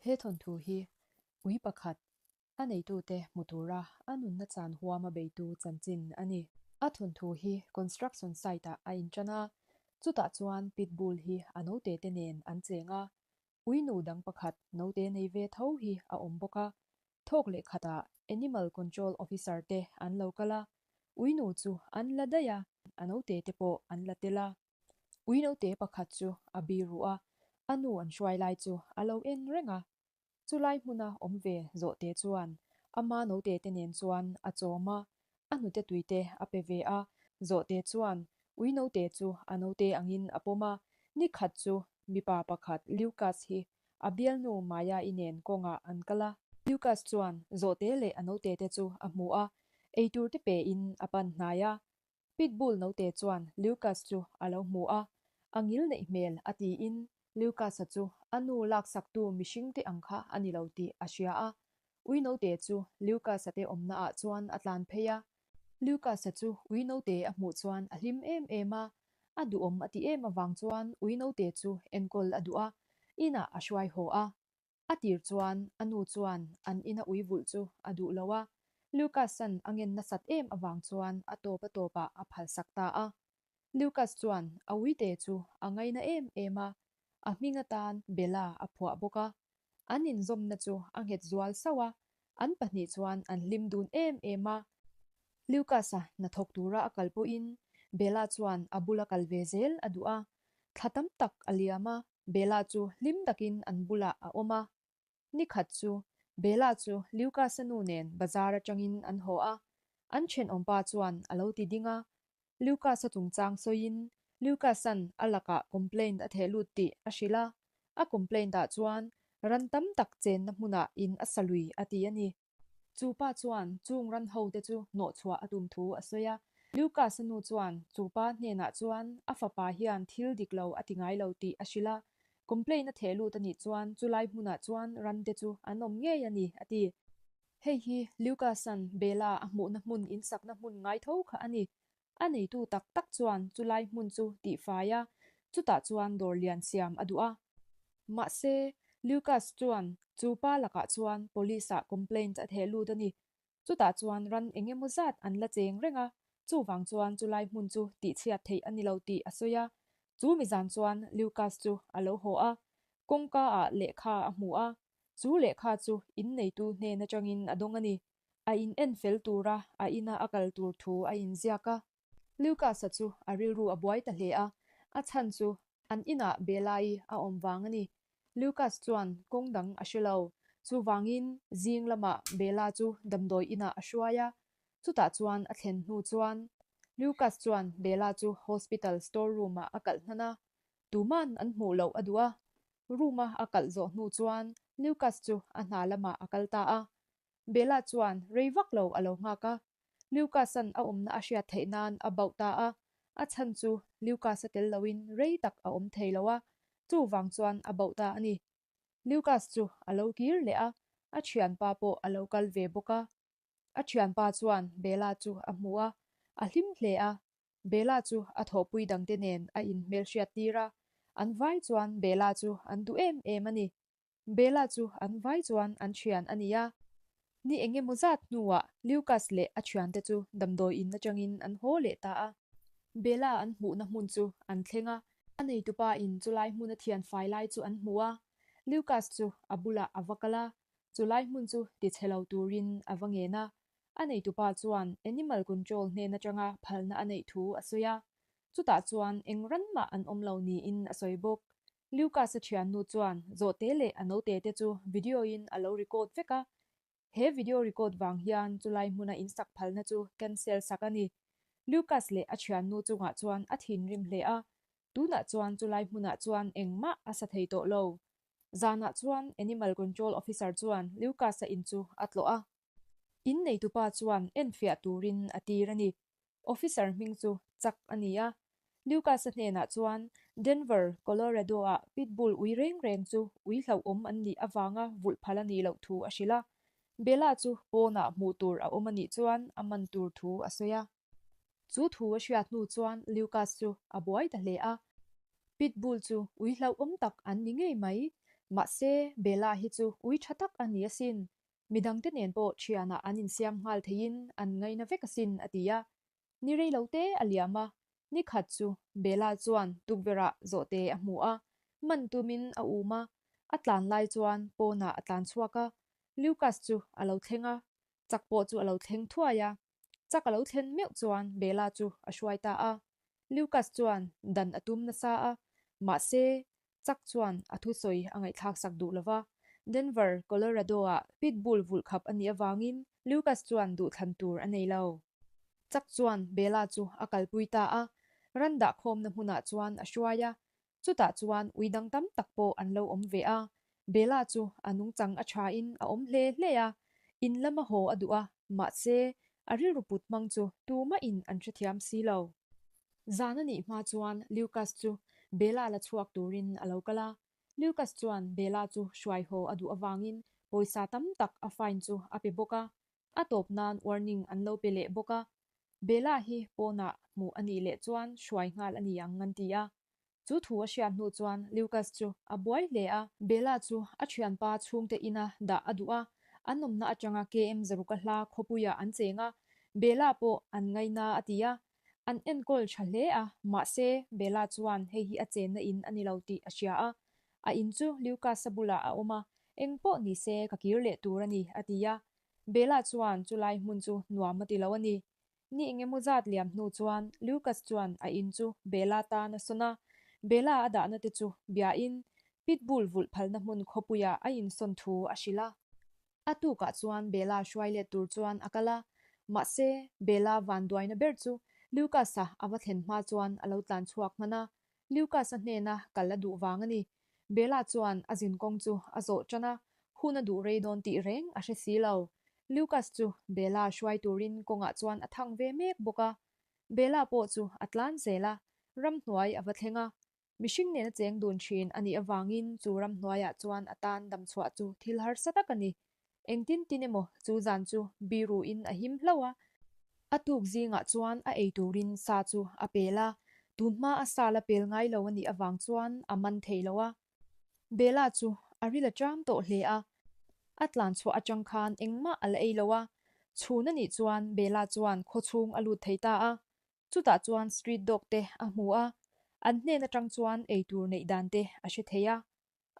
He thawnthu hi ui pakhat a neitute hmu tura a nunna chan huama beitu chanchin a ni. A thawnthu hi construction site-ah a inṭan a, chutah chuan pitbull hi a note te nen an cheng a, ui nu dang pakhat note nei ve tho hi a awm bawk a. Thawk leh khatah Animal Control Officer te an lo kal a, ui nu chu an la daih a, a note te pawh an la tel a. Ui note pakhat chu a bi ruh a, a nu an hruai lai chu a lo en reng a. Chulai hmuna awm ve zawhte chuan ama note te nen chuan a chawm a, a hnute tuite a pe ve a. Zawhte chuan ui note chu a note angin a pawm a, ni khat chu mipa pakhat Lucas hi a bialnu Maya-i nen kawngah an kal a. Lucas chuan zawhte leh a note te chu a hmu a, eitur te pein a pan hnai a. Pitbull note chuan Lucas chu a lo hmu a, a ngil neih hmel a tiin Lucas-a chu a nu laksaktu mihringte ang kha a ni lo tih a hria a. Ui note chu Lucas-a te awmna ah chuan a tlan phei a. Lucas-a chu ui note a hmuh chuan a hlim em em a, a duhawm a ti em avang chuan ui note chu enkawl a duh a, inah a hruai haw a. A tir chuan a nu chuan an ina ui vulh chu a duh lo a, Lucas-a'n a ngen nasat em avang chuan a tawp a tawpah a phalsak ta a. Lucas chuan a uite chu a ngaina em em a, a hming atan Bella a phuah bawk a. An inzawmna chu a nghet zual sauh a, an pahnih chuan an hlim dun em em a. Lucas-a hnathawk tura a kal pawhin Bella chuan a bula kal ve zel a duh a, thla tam tak a liam a, Bella chu hlim takin an bulah a awm a. Ni khat chu Bella chu Lucas-a nu nen bazar atangin an haw a, an thenawmpa chuan a lo ti ding a. Lucas-a chungchang sawiin Lucas-a'n a lakah complaint a theh lut tih a hrilh a, a complaint-ah chuan ran tam tak chenna hmunah in a sa lui a ti a ni. Chu pa chuan chung ran ho te chu hnawhchhuah a tum thu a sawi a. Lucas-a nu chuan chu pa hnenah chuan a fapa hian thil dik lo a ti ngai lo tih a hrilh a. Complaint a theh lut a nih chuan chulai hmunah chuan ran te chu an awm ngei a ni, a ti. Hei hi Lucas-a'n Bella a hmuhna hmun insakna hmun ngai tho kha a ni. A neitu tak tak chuan chulai hmun chu tihfai a, chutah chuan dawr lian siam a duh a. Mahse, Lucas chuan chu pa lakah chuan police-ah complaint a theh lut a ni. Chutah chuan ran eng emaw zat an la cheng reng a, chuvang chuan chulai hmun chu tihchhiat theih a ni lo tih a sawi a. Chu mizan chuan Lucas chu a lo haw a, kawngka-ah lehkha a hmu a, chu lehkha chu inneitu hnen atangin a dawng a ni. A in en fel tura a ina a kal tur thu a inziak a. Lucas-a chu a rilru a buai ta hle a, a chhan chu an inah Bella-i a awm vang a ni. Lucas chuan kawng dang a hre lo. Chuvangin zing lamah Bella chu damdawi inah a hruai a, chutah chuan a thlen hnu chuan Lucas chuan Bella chu hospital store room-ah a kalh hnan a, tuman an hmuh loh a duh a. Room-a a kalh zawh hnu chuan Lucas chu a hna lamah a kal ta a, Bella chuan rei vak lo a lo nghak a, Lucas-a'n a awmna a hriat theih nan a bauh ta a, a chhan chu Lucas-a tel loin rei tak a awm thei lo a, chuvang chuan a bauh ta a ni. Lucas chu a lo kir leh a, a thianpa pawh a lo kal ve bawk a. A thianpa chuan Bella chu a hmu a, a hlim hle a, Bella chu a thawhpui dangte nen a inhmelhriat tir a, an vai chuan Bella chu an duh em em a ni. Bella chu an vai chuan an thian a ni a. Ni eng emaw zat hnuah Lucas leh a thiante chu damdawi in atangin an haw leh ta a. Bella an hmuhna hmun chu an thleng a, a neitupa in chulai hmun a thian fai lai chu an hmu a. Lucas chu a bulah a va kal a, chulai hmun chu tichhe lo turin a va ngen a. A neitupa chuan Animal Control hnen atanga phalna a neih thu a sawi a. Chutah chuan eng ran mah an awm lo niin a sawi bawk. Lucas-a thiannu chuan zawhte leh a note te chu video-in a lo record vek a, he video record vang hian chulai hmuna insak phalna chu cancel sak a ni. Lucas leh a thiannu chungah chuan a thinrim hle a, tunah chuan chulai hmunah chuan engmah a sa thei tawh lo. Zanah chuan Animal Control Officer chuan Lucas-a in chu a tlawh a. In neitupa chuan enfiah turin a tir a ni. Officer hming chu Chuck a ni a. Lucas-a hnenah chuan Denver, Colorado-ah pitbull ui reng reng chu ui hlauhawm an nih avanga vulh phal a nih loh thu a hrilh a. Bella chu pawnah hmuh tur a awm a nih chuan a man tur thu a sawi a. Chu thu a hriat hnu chuan Lucas chu a buai ta hle a. Pitbull chu ui hlauhawm tak an ni ngei mai. Mahse, Bella hi chu ui tha tak a ni asin. Midangte nen pawh thianah an insiam nghal theiin an ngaina vek asin, a ti a. Ni rei lo te a liam a, ni khat chu Bella chuan tukverhah zawhte a hmu a, man tumin a um a, a tlan lai chuan pawnah a tlan chhuak a, Lucas chu a lo thleng a, chak pawh chu a lo thleng thuai a, chak a lo thlen meuh chuan Bella chu a hruai ta a, Lucas chuan dan a tum nasa a, mahse Chuck chuan a thusawi a ngaihthlak sak duh lova, Denver, Colorado-ah pit bull vulh khap a nih avangin Lucas chuan duhthlan tur a nei lo. Chuck chuan Bella chu a kalpui ta a, ran dahkhawmna hmunah chuan a hruai a, chutah chuan ui dang tam tak pawh an lo awm ve a. Bella chu a nungchang a thain a awm hle hle a, in lama haw a duh a, mahse a rilru put hmang chu tumahin an hrethiam si lo. Zan a nih hma chuan Lucas chu Bella la chhuak turin a lo kal a. Lucas chuan Bella chu hruai haw a duh avangin pawisa tam tak a fine chu a pe bawk a. A tawp nan warning an lo pe leh bawk a. Bella hi pawnah hmuh a nih leh chuan hruai nghal a ni ang an ti a. Chu thu a hriat hnu chuan Lucas chu a buai hle a. Bella chu a thianpa chhungte ina dah a duh a, an awmna atanga KM Zaruka hla khawpuiah an cheng a, Bella pawh an ngaina a ti a. An enkawl tha hle a, mahse Bella chuan hei hi a chenna in a ni lo tih a hria a. A in chu Lucas-a bulah a awm a, eng pawh ni se ka kir leh tur a ni a ti a. Bella chuan chulai hmun chu nuam a ti lo a ni. Ni engemaw zat liam hnu chuan Lucas chuan a in chu Bella tan a sawn a, Bella a dahna te chu biain Pitbull vulh phalna hmun khawpuiah a insawn thu a hrilh a. A tukah chuan Bella hruai let tur chuan a kal a, mahse Bella vanduaina ber chu Lucas-a a va thlen hma chuan a lo tlan chhuak hman a, Lucas-a hnena kal a duh vang a ni. Bella chuan a zinkawng chu a zawh tan a, hun a duh rei dawn tih reng a hre si lo. Lucas chu Bella hruai turin kawngah chuan a thang ve mek bawk a. Bella pawh chu a tlan zel a, ramhnuai a va thleng a. Mihring nena cheng dun thin a nih avangin chu ramhnuaiah chuan a tan damchhuah chu thil harsa tak a ni. Engtin tin emaw chu zan chu biru in a him hlauh a. A tuk zingah chuan a ei turin sa chu a pel a, tun hma a sa la pel ngai lo a nih avang chuan a man thei lo a. Bella chu a ril a ṭam tawh hle a, a tlan chhuah aṭang khan engmah a la ei lo a. Chhun a nih chuan Bella chuan khawchhung a lut thei ta a, chutah chuan street dog te a hmu a, an hnen aṭang chuan eitur neih dan te a hre thei a.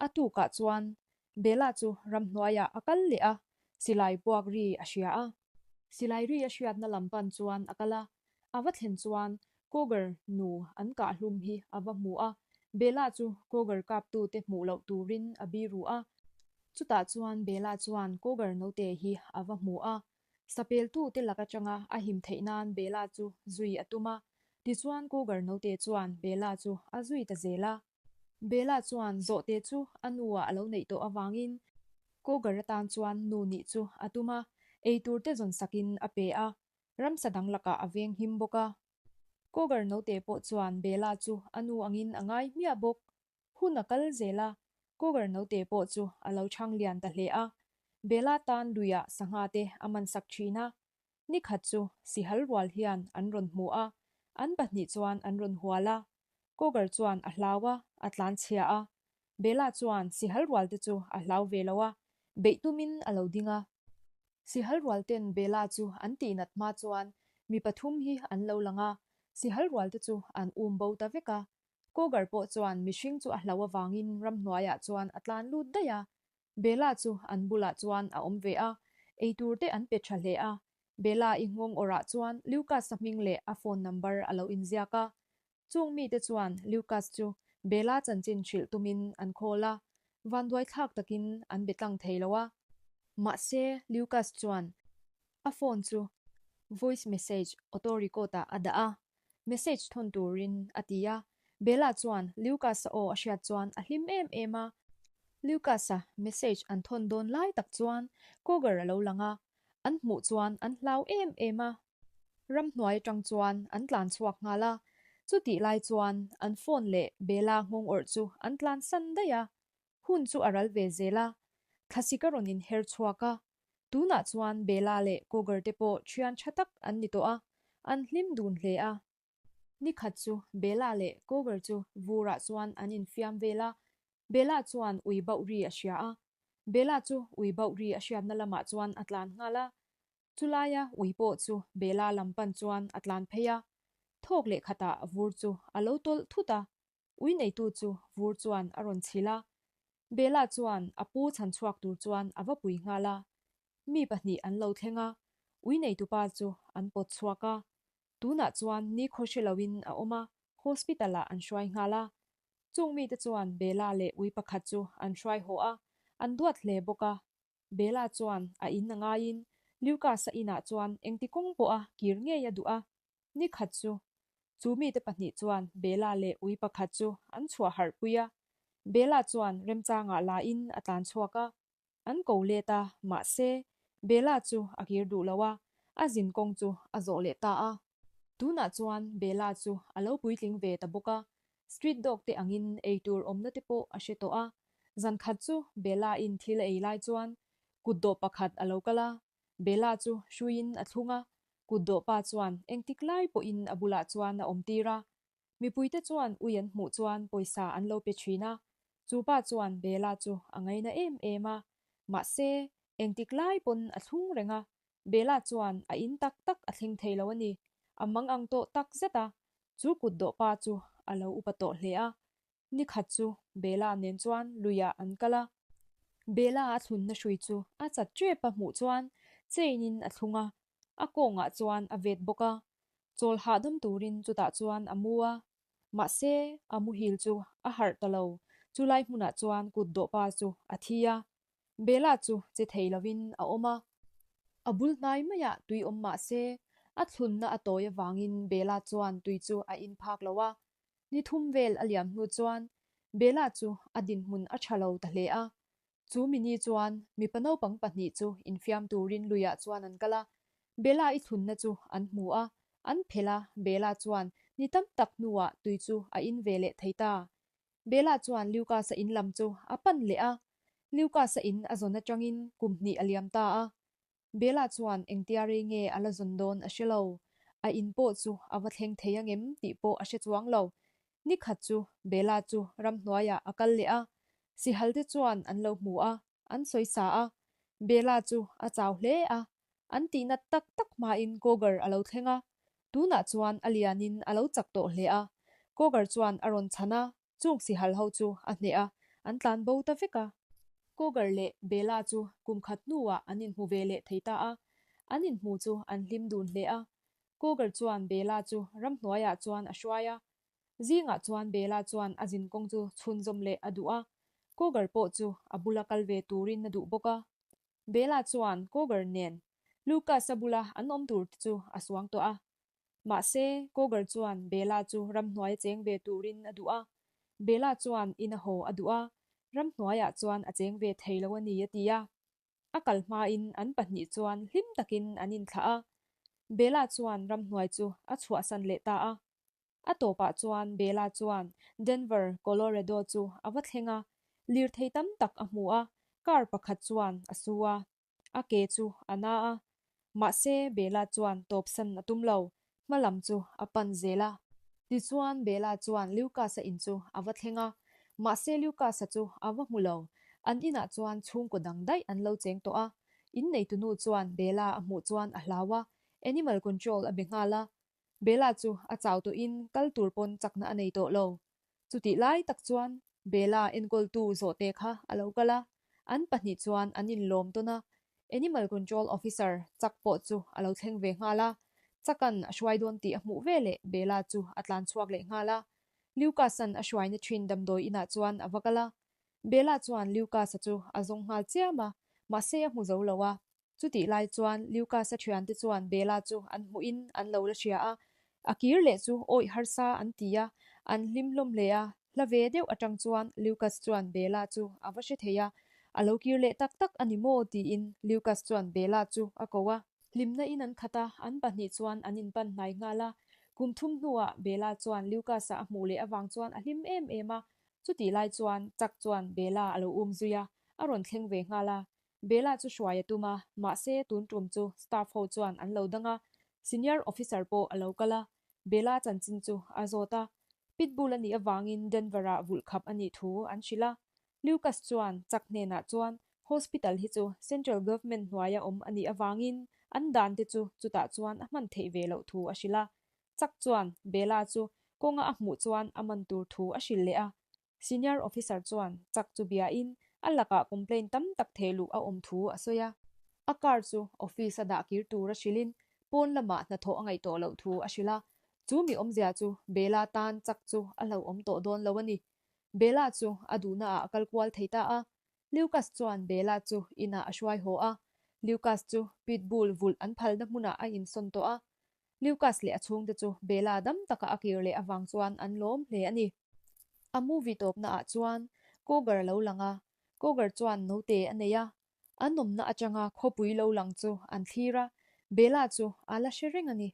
A tukah chuan Bella chu ramhnuaiah a kal leh a, silai puak ri a hria a. Silai ri a hriatna lam pan chuan a kal a, a va thlen chuan Cougar nu an kah hlum hi a va hmu a, Bella chu Cougar kaptute hmuh loh turin a biru a. Chutah chuan Bella chuan Cougar note hi a va hmu a, Sapeltute lak atanga a him theih nan Bella chu zui a tum a, tichuan Cougar note chuan Bella chu a zui ta zel a. Bella chuan zawhte chu a nuah a lo neih tawh avangin Cougar atan chuan nu nih chu a tum a, eitur te zawn sakin a pe a, ramsa dang lakah a veng him bawk a. Cougar note pawh chuan Bella chu a nu angin a ngai hmiah bawk. Hun a kal zel a, Cougar note pawh chu a lo chhang lian ta hle a. Bella tan luiah sangha te a man sak thin a. Ni khat chu sihal rual hian an rawn hmu a, an pahnih chuan an rawn hual a. Cougar chuan a hlau a, a tlan chhia a. Bella chuan sihal rual te chu a hlau ve lo a, beih tumin a lo ding a. Sihal rual ten Bella chu an tihnat hma chuan mi pathum hi an lo lang a, sihal rual te chu an um bo ta vek a. Cougar pawh chuan mihring chu a hlauh avangin ramhnuaiah chuan a tlan lut daih a. Bella chu an bulah chuan a awm ve a, eitur te an pe tha hle a. Bella i nghawng awrah chuan Lucas-a hming leh a phone number a lo inziak a. Chung mite chuan Lucas chu Bella chanchin hrilh tumin an call a, vanduai thlak takin an be tlang thei lo a. Mahse, Lucas chuan a phone chu voice message auto record-ah a dah a, message thawn turin a ti a. Bella chuan Lucas-a aw a hriat chuan a hlim em em a. Lucas-a message an thawn dawn lai tak chuan Cougar a lo lang a, an hmuh chuan an hlau em em a. Ramhnuai atang chuan an tlan chhuak nghal a, chutih lai chuan an phone leh Bella nghawng awrh chu an tlan san daih a. Hun chu a ral ve zel a, thlasik a rawn inher chhuak a. Tunah chuan Bella leh Cougar te pawh thian tha tak an ni tawh a, an hlim dun hle a. Nikhat chu Bella leh Cougar chu vurah chuan an infiam vel a. Bella chuan ui bauh ri a hria a. Bella chu ui bauh ri a hriatna lamah chuan a tlan nghal a. Chulaia ui pawh chu Bella lam pan chuan a tlan phei a. Thawk leh khatah vur chu a lo tawlh thut a. Ui neitu chu vur chuan a rawn chhilh a. Bella chuan a pu chhan chhuak tur chuan a va pui nghal a. Mi pahnih an lo thleng a, ui neitupa chu an pawt chhuak a. Tunah chuan nikhaw hre loin a awm a, hospital ah an hruai nghal a. Chung mite chuan Bella leh ui pakhat chu an hruai haw a, an duat hle bawk a. Bella chuan a in a ngaiin Lucas-a inah chuan engti kawng pawha kir ngei a duh a. Ni khat chu, chu mite pahnih chuan Bella leh ui pakhat chu an chhuah harh pui a. Bella chuan remchangah la in a tlan chhuak a. An ko let a, mahse, Bella chu a kir duh lo a, a zin kawng chu a zawh leh ta a. Tunah chuan Bella chu a lo puitling ve ta bawk a, street dog te angin eitur awmna te pawh a hre tawh a. Zan khat chu Bella in thil a ei lai chuan kut dawh pakhat a lo kal a, Bella chu hruiin a thlung a, kut dawh pa chuan engtik lai pawhin a bulah chuan a awm tir a. Mipuite chuan ui an hmuh chuan pawisa an lo pe thin a, chu pa chuan Bella chu a ngaina em em a, mahse engtik lai pawn a thlung reng a, Bella chuan a in tak tak a thleng thei lo a ni, a mang ang tawh tak zet a, chu kut dawh pa chu a lo upa tawh hle a. Ni khat chu Bella nen chuan luiah an kal a. Bella a thlunna hrui chu a chat tep a hmuh chuan chain in a thlung a, a kawngah chuan a vet bawk a. Chawl hahdam turin chutah chuan a mu a. Mahse, a muhil chu a harh ta lo, chulai hmunah chuan kut dawh pa chu a thi a. Bella chu che thei lovin a awm a. A bul hnai maiah tui awm mah se, a thlunna a tawi avangin Bella chuan tui chu a in phak lo a. Ni thum vel a liam hnu chuan Bella chu a dinhmun a tha lo ta hle a. Chu mini chuan mipa naupang pahnih chu infiam turin luiah chuan an kal a. Bella i thlunna chu an hmu a, an phelh a, Bella chuan ni tam tak hnuah tui chu a in ve leh thei ta. Bella chuan Lucas-a in lam chu a pan leh a, Lucas-a in a zawn atangin kum hnih a liam ta a. Bella chuan engtia rei nge a la zawn dawn a hre lo. A in pawh chu a va thleng thei angem tih pawh a hre chuang lo. Ni khat chu Bella chu ramhnuaiah a kal leh a, sihal te chuan an lo hmu a, an sawi sa a. Bella chu a chau hle a, an tih nat tak tak hmain Cougar a lo thleng a, tunah chuan a lianin a lo chak tawh hle a. Cougar chuan a rawn chhan a, Chung sihal ho chu a hneh a, an tlan bo ta vek a. Cougar leh Bella chu kum khat hnuah an inhmu ve leh thei ta a, an inhmu chu an hlim dun hle a. Cougar chuan Bella chu ramhnuaiah chuan a hruai a. Zingah chuan Bella chuan a zinkawng chu chhunzawm leh a duh a, Cougar pawh chu a bula kal ve turin a duh bawk a. Bella chuan Cougar nen Lucas-a bula an awm tur te chu a suang tawh a. Mahse, Cougar chuan Bella chu ramhnuaia cheng ve turin a duh a. Bella chuan in a haw a duh a, ramhnuaiah chuan a cheng ve thei lo a ni a ti a. A kal hmain an pahnih chuan hlim takin an inthlah a. Bella chuan ramhnuai chu a chhuahsan leh ta a. A tawpah chuan Bella chuan Denver, Colorado chu a va thleng a, lirthei tam tak a hmu a, car pakhat chuan a su a. A ke chu a na a, mahse Bella chuan tawpsan a tum lo, hma lam chu a pan zel a. Tichuan Bella chuan Lucas-a in chu a va thleng a, mahse Lucas-a chu a va hmu lo. An inah chuan chhungkaw dang daih an lo cheng tawh a, inneitunu chuan Bella a hmuh chuan a hlau a, animal control a be nghal a. Bella chu a chau tawhin kal tur pawn chakna a nei tawh lo. Chutih lai tak chuan Bella enkawltu zawhte kha a lo kal a, an pahnih chuan an inlawm tawn a, Animal Control Officer Chuck pawh chu a lo thleng ve nghal a, Chuck-a'n a hruai dawn tih a hmuh veleh Bella chu a tlan chhuak leh nghal a, Lucas-a'n a hruaina thin damdawi inah chuan a va kal a, Bella chuan Lucas-a chu a zawng nghal chiam a, mahse a hmu zo lo a. Chutih lai chuan Lucas-a thiante chuan Bella chu an hmuhin an lo la hria a, a kir leh chu awih harsa an ti a, an hlim hlawm hle a. Hla ve deuh atang chuan Lucas chuan Bella chu a va hre thei a, a lo kir leh tak tak a ni maw tiin Lucas chuan Bella chu a ko a. Hlimna in an khat a, an pahnih chuan an inpan hnai nghal a. Kum thum hnuah Bella chuan Lucas-a a hmuh leh avang chuan a hlim em em a, chutih lai chuan Chuck chuan Bella a lo um zui a, a rawn thleng ve nghal a. Bella chu hruai a tum a, mahse tun tum chu staff ho chuan an lo dang a, senior officer pawh a lo kal a, Bella chanchin chu a zawt a, Pitbull a nih avangin Denver-ah vulh khap a nih thu an hrilh a. Lucas chuan Chuck hnenah chuan hospital hi chu Central Government hnuaia awm a nih avangin an dan te chu chutah chuan a hman theih ve loh thu a hrilh a. Chuck chuan Bella chu kawnga a hmuh chuan a man tur thu a hrilh leh a. Senior officer chuan Chuck chu biain a lakah complaint tam tak theh luh a awm thu a sawi a. A car chu office a dah kir tur a hrilhin pawn lamah hnathawh a ngaih tawh loh thu a hrilh a. Chu mi awmzia chu Bella tan Chuck chu a hlauhawm tawh dawn lo a ni. Bella chu a duhna ah a kal kual thei ta a. Lucas chuan Bella chu inah a hruai haw a. Lucas chu pitbull vulh an phalna hmunah a insawn tawh a. Lucas leh a chhungte chu Bella dam taka a kir leh avang chuan an lawm hle a ni. A movie tawpna ah chuan Cougar a lo lang a, Cougar chuan note a nei a. An awmna atanga khawpui lo lang chu an thlir a, Bella chu a la hre reng a ni.